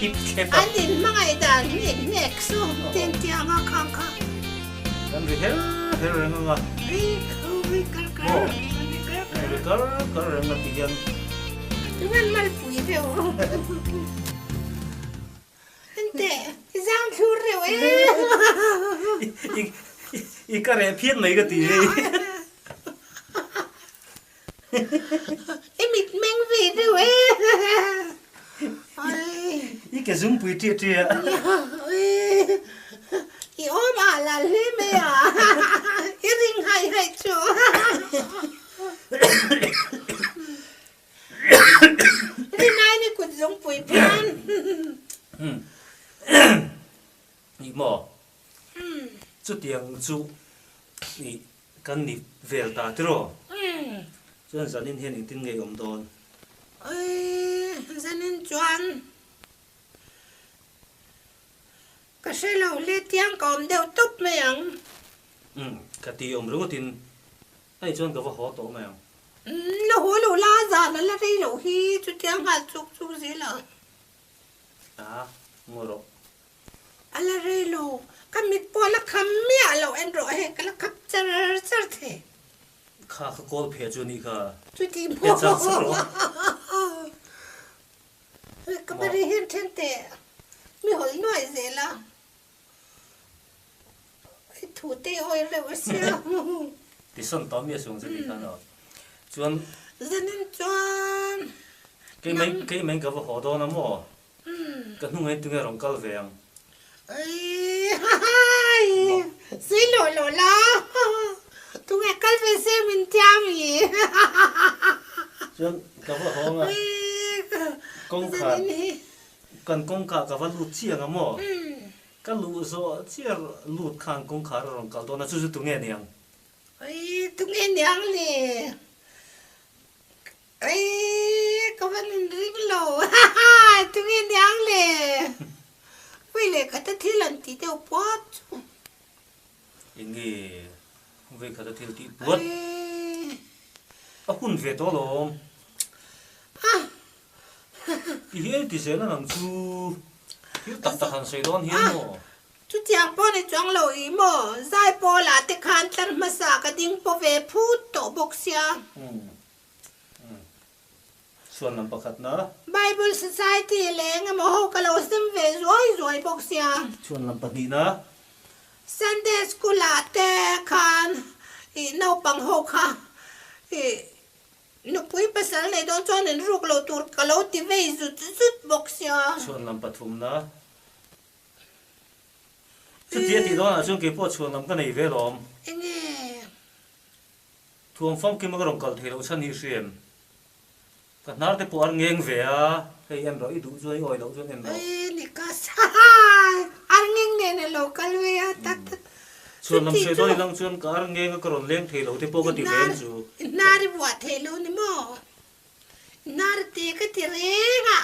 thlip thlep a. An in hmangaih dan hnek hnek su tin tiang a khang kha. Kan ri her her reng ang a. Ri ri kar kar. Kan ri kar kar. Ri kar kar reng a ti hian. Tungan malpui deuh. Enteh, i zang thlur reuh e. I ka reh phian mai ka ti hei. I mit meng ve deuh e. I ke zungpui ṭiah ṭiah. I awm ah lal hle mai a. I ring haih haih chu. Rinai ni kut zungpui phian. Nih maw? Chutiang chu nih kan ni vel ta tiraw? Chuan zanin hian engtin nge i awm dawn? Zanin chuan ka hre lo hle tiang ka awm deuh tawp mai ang. Ka ti awm ringawtin Hei chuan ka va haw tawh mai ang. Umm, la haw lo la, zan a la rei loh hi, chutia nghal chuk chuk zel ang. A, ngaw rawh. A la rei lo, ka mit pawh a la kham miah loh en rawh hei, ka la khap char char thei. Kha ka kawl pheh chu anih kha. Chuti maw? Phe char char rawh. Ka bari hian then teh, mi hawlh nuai zel a. I thu te awi reuh a sia. Tisawn tawh mi a sung che tih khan aw. Chuan. Zanin chuan. Kei mai kei mai ka va haw dawn a maw? Ka hnungah hian tunge rawn kal ve ang? Aii hai sui lawh lawh la tunge kal ve se min tia mi. Chuan ka va haw ang a. Kawngkhar. Kan kawngka ka va lut chiang a maw? Ka luh zawh chiah lut khan kawngkhar a rawn kal dawn a, chu chu tunge niang? Aii, tunge niang le? Aii, ka va nun ring lo, haha, tunge niang le? Vui leh khata thil an tih deuh puat chu. Enge vui khata thil tih puat? A hun ve tawh alawm. Ti hi ei ti zel ang chu thil tak tak han sawi dawn hian maw? Chutiang pawh ni chuang lo i maw? Zai pawlah te khan tlar hmasa ka ding paw ve phut tawh bawk sia. Chhuan lam pakhat na. Bible Society leh eng emaw ho ka lo sem ve zuai zuai bawk sia. Chhuan lam pahnih na. Sunday School ah te khan i naupang ho kha i Nupui pasal nei dawn chuan in ruk lo tur ka lo ti vei zut zut bawk sia. Chhuan lam pathumna. Chutia tih dawnah chuan keipawh chhuan lam ka nei ve lawm. Enge? Thuam famkim a ka rawn kal thei loh chhan hi hriam. Ka hnar te pawh a ngeng ve a, hei en rawh i duh chuan i awi loh chuan en rawh. Oi ni ka sa ar ngeng nen a lo kal ve a tak tak. Chhuan lam sawi dawn ilang chuan ka ar ngeng a ka rawn leng thei lo te pawh ka ti ve ang chu. I hnar i buah thei lo ni maw? I hnar te ka ti reng a.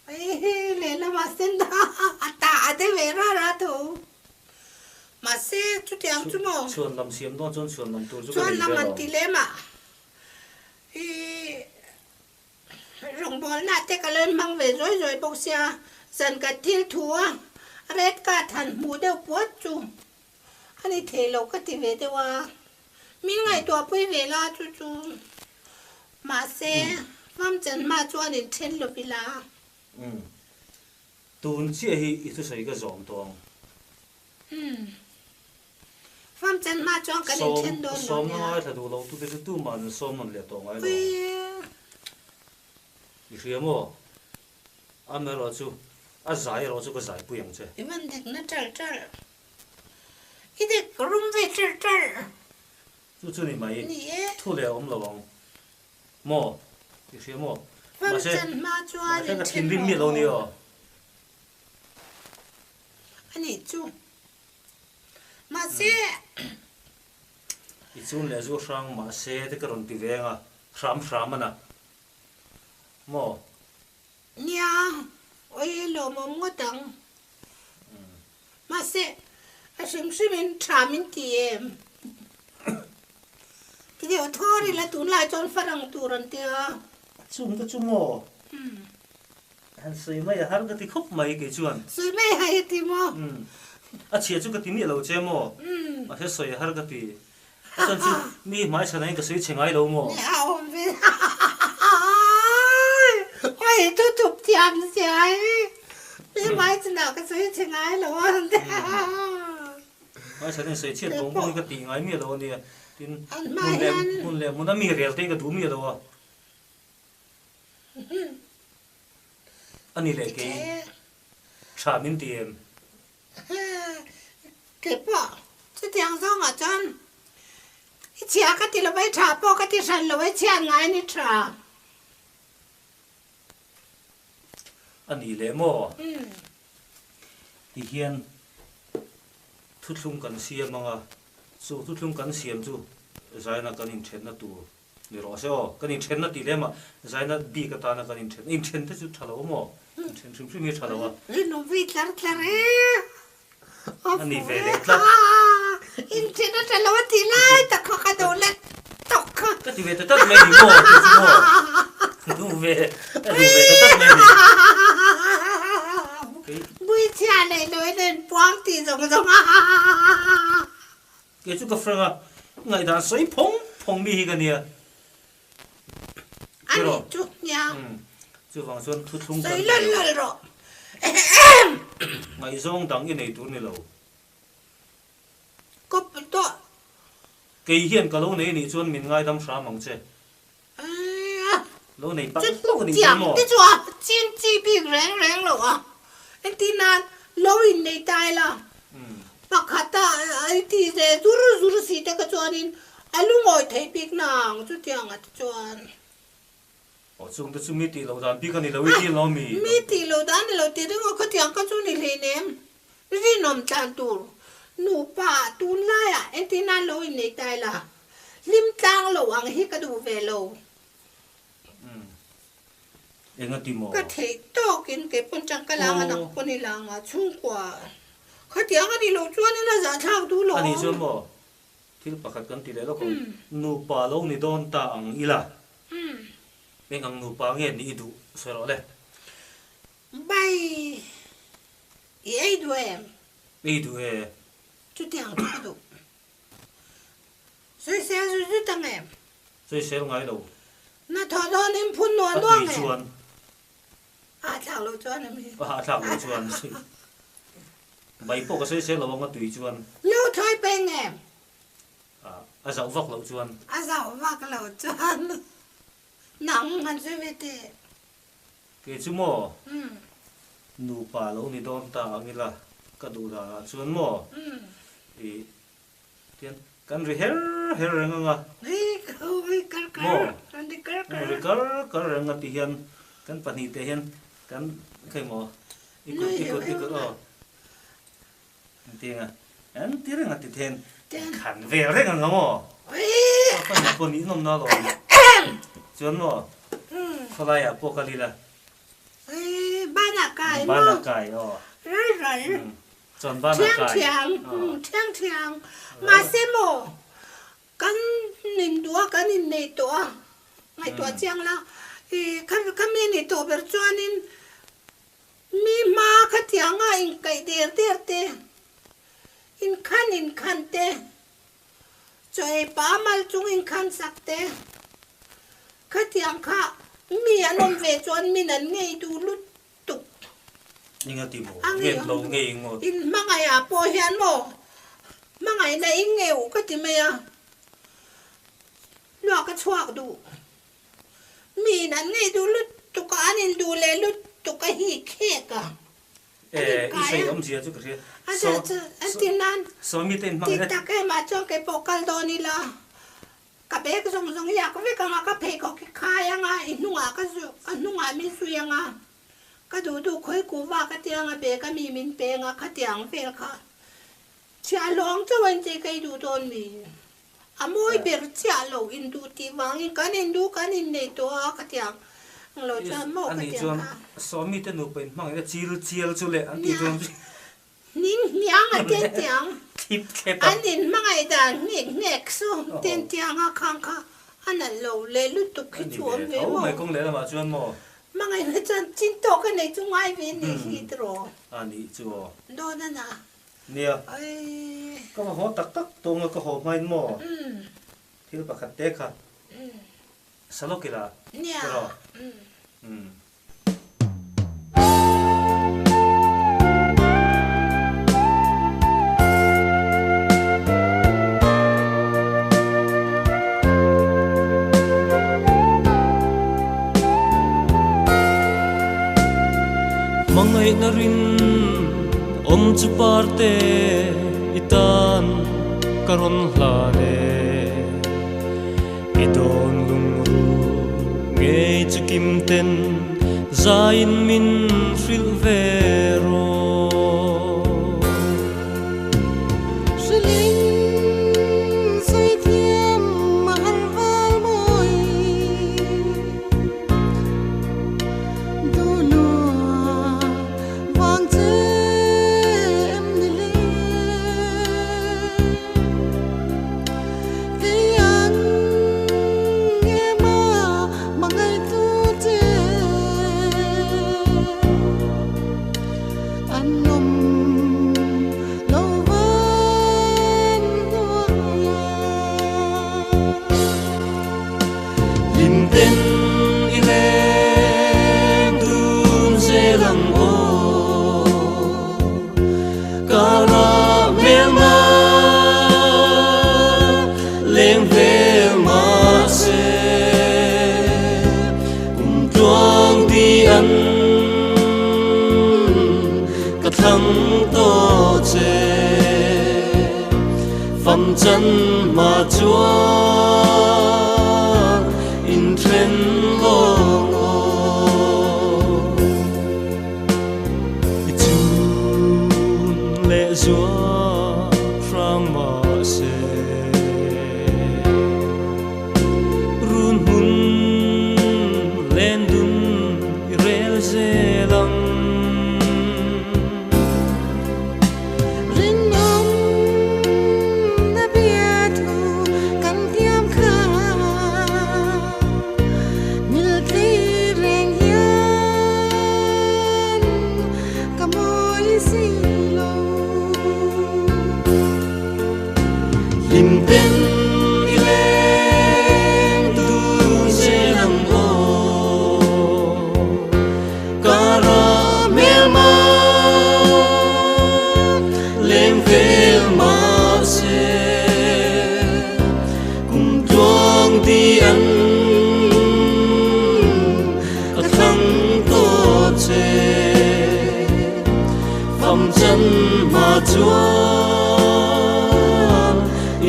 Oi lehlamah sen a ta a de ve ra ra tho. Mahse chutiang chu maw? Chhuan lam siam dawn chuan chhuan lam tur chu ka nei ve lo. Chhuan lam an ti lem a. I rawngbawlna te ka lo hmang ve zawi zawi bawk sia, zan kan thil thu a, red card han hmuh deuh puat chu a ni thei lo ka ti ve deuh a, min ngaihtuahpui ve la chu chu mahse Famchan hma chuan in then lo ila. Umm tun chiah hi i thusawi ka zawm tawh ang. Umm Famchan hma chuan kan inthen dawn lo nia. Sawmna ngaithla duh lo tute chu tumah an sawm nawn leh tawh ngai lo. I hria maw? Amaherawh chu a zai erawh chu ka zai pui ang che. I van dik na ṭalh ṭalh. I dik rum ve ṭalh ṭalh. Chu chu ni mai. Ni e. Thu leh a awm lo ang. Maw? I hria maw? Famchan hma chuan inthen rawh aw. Mahse ka thinrim miah lo nia aw. A nih chu. Mahse. I chun leh zu hrang mahse te ka rawn ti ve ang a, hram hram a na. Maw? Nia, awi lawmawm ngawt ang. Mahse, a hrim hrimin tha min ti em? Ti deuh thawr ila tunlai chuan farang tur an ti a. A chung te chu maw? Han sawi mai a har ka ti khawp mai kei chuan. Sawi mai a har ti maw? Umm. A chhia chu ka ti miah lo che maw? Umm. Mahse sawi a har ka ti. A chuan chu mi hmai chhanah in ka sawi chhe ngai lo maw? Nia a awm ve. Oi thu thup thiam sia hi. Mi hmai chhanah ka sawi chhe ngai lo a. Hmai chhan in sawi chhiat bawng bawng hi ka tih ngai miah lo a nia. Tin, hmun leh hmun leh hmun a mi rel te hi ka duh miah lo a. A ni leh kei tha min ti em? Kei pawh chutiang zawngah chuan i chhia ka ti lo va, i tha pawh ka ti hran lo va, i chhiat ngai ni tha. A ni leh maw? Tihian thuthlung kan siam ang a, chu thuthlung kan siam chu zaina kan inthenna tur Ni rawh se aw, kan inthenna tih lem ah zaina bik atana kan inthen, inthen te chu tha lo maw? Inthen hrim hrim hi tha lo a. Rinawm vi tlar tlar e. A ni ve leh tlat. Inthen a tha lo a tih lai tak kha ka duh let tawk kha. Ka ti ve ta tlat mai ni maw tih chu maw? Duh ve, ka duh ve ta tlat mai ni. Buichhia leh lawi nen puang tih zawng zawng a. Kei chu ka frank a, ngaihdan sawi phawng phawng mi hi ka nia. A nih chu nia. Chuvang chuan thuthlung kan Sawi lawlh lawlh rawh. Ngaihzawng dang i nei tur ni lo. Kawp tawh. Kei hian ka lo nei nih chuan min ngaidam hram ang che. Lo nei tak hlauh a nih chuan maw? Chiang te chu a chin chi bik reng reng lo a, engtin nan lo in nei ta ila pakhat a i ti ve zur zur si te kha chuanin a lungawi thei bik nang chutiang ah te chuan. Aw chung te chu mi tih loh dan bik a ni lo i ti lo mi? Mi tih loh dan ni lo tih ringawt khawtiang kha chu ni hleinem. Rinawm tlan tur nupa tunlaiah engtin nan lo in nei ta ila. Hlim tlang lo ang hi ka duh ve lo. Umm. Enga ti maw? Ka theih tawkin kei pawn tang ka lang a nang pawn i lang a chhungkua khatiang a nih loh chuanin a zahthlak duh lo. A nih chuan maw thil pakhat kan ti leh lawk ang. Nupa lo ni dawn ta ang ila. Eng ang nupa nge nih i duh sawi rawh le. Bai i ei duh em? Ei duh e. Chutiang chu ka duh. Sawisel zut zut ang em? Sawisel ngai lo. Na thawh dawn in phun nuah nuah ang em? A tui chuan. A hahthlak lo chuan em hi? A hahthlak lo chuan. Bai pawh ka sawisel lo ang a tui chuan. Lo thawi peng em? A zauh vak loh chuan. A zauh vak loh chuan. Nang han sawi ve teh. Kei chu maw? Nupa lo ni dawn ta ang ila ka duh danah chuan maw? Ih. Tian kan ri her her reng anga. Maw? Ri kar kar reng a ti hian kan pahnihte hian kan khawi maw i kut i kut i kut aw engtiang a an ti reng a ti then khan vel reng anga maw? Ka nih pawh nih nawm na alawm. Chuan maw khawlaiah pawh kal ila. Banah kai maw? Banah kai aw. Ral ral. Chuan ban a kai. Thiang thiang, thiang thiang. Mahse maw, kan induh a, kan innei tawh a, ngaihtuah chiang la, i kha mi ni tawh ber chuanin mi hma khatianga inkaih der der te, inkhan inkhan te, chaw ei pa mal chung inkhan sak te, khatiang kha mi an awm ve chuan min an ngei duh lut tuk. Eng a ti maw? Ngen lo nge eng ngawt? In hmangaih ah pawh hian maw hmangaihna eng nge uh ka ti mai a, luah ka chhuak duh. Mi in an ngeih duh lutuk a, an in duh leh lutuk a hi khek a. E, i sawi awmzia chu ka hria. A zia chu an ti nan. Saw mi te in hmangaihna. Ti tak em ah chuan kei pawh kal dawn ila. Ka bag zawng zawng i ak vek ang a, ka pheikhawk i khai ang a, i hnungah ka zu, ka hnungah min zui ang a, ka duh duh khawi kuh vak a tia ang a, bag a mi min peng a, khatiang vel kha chhiah hlawng chauh a inchei ka i duh dawn mi? A mawi ber chiah lo induh tih vangin kan induh kan innei tawh a, khatiang ang lo chuan maw khatiang kha. Ani chuan Sawmi te nupa inhmangaihna chil chial chu leh an tih chuan. Hning hniang a ten tiang. Thlip thlep a. An in hmangaih dan hnek hnek saw ten tiang a khang kha a nalh lo leh lutuk khi chu awm ve maw. A ni ve tho mai kawng lehlamah chuan maw. Hmangaihna chuan chin tawk a nei chu ngai ve ni hi tiraw? A nih chu aw. Dawn a na. Nia. Ka va haw tak tak tawnga ka haw hmain maw? Thil pakhat te kha. Salawk ila tiraw? Nia. Hmangaihna rin awm chu parte i tan ka rawn hlan e. I dawn lungru ngei chu kim ten zaiin min hrilh ve rawh. Hrilhin sawi thiam a har val mawi. Duhlua vang che em ni le? Kei an nge ma mangaihtu che an awm lo van hnuaia. Hlim ten i leng dun zel ang aw, ka rah hmel ma leng vel mahse, kum tluang ti an ka thlang tawh che, fam chan hma chuan inthen lawng aw. I chun leh zuah hrang mahse, run hmun len dun i rel zel ang. Rinawm na biathu kan tiam kha mil thei reng hian ka mawi si lo. Hlim ten i leng dun zel ang aw, ka rah hmel ma leng vel mahse, kum tluang ti an ka thlang tawh che, fam chan hma chuan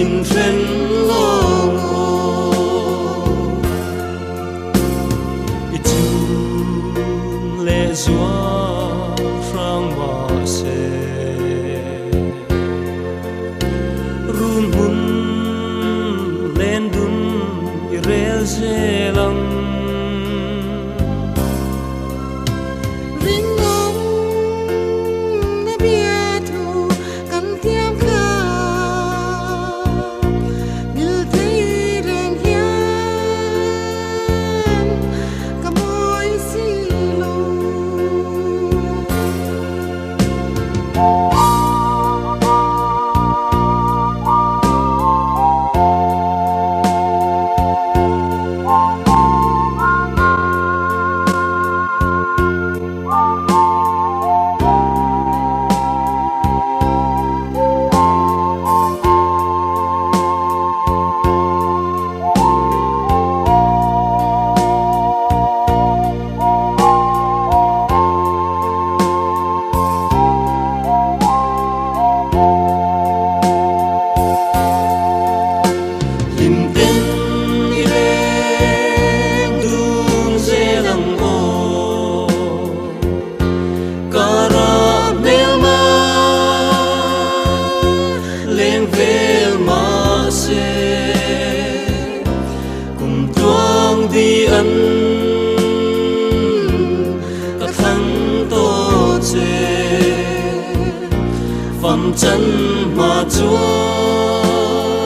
inthen lawng aw. I chun leh zuah hrang mahse, run hmun len dun i rel zel ang. Rinawm na biathu kan tiam kha mil thei reng hian ka mawi si lo. Hlim ten i leng dun zel ang aw, ka rah hmel ma leng vel mahse, kum tluang di an ka thlang tawh che, fam chan hma chuan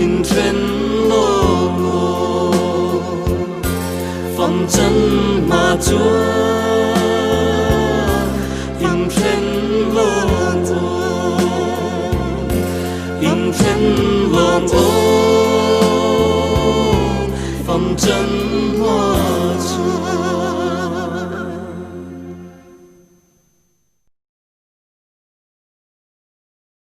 inthen lawng aw, fam chan hma chuan.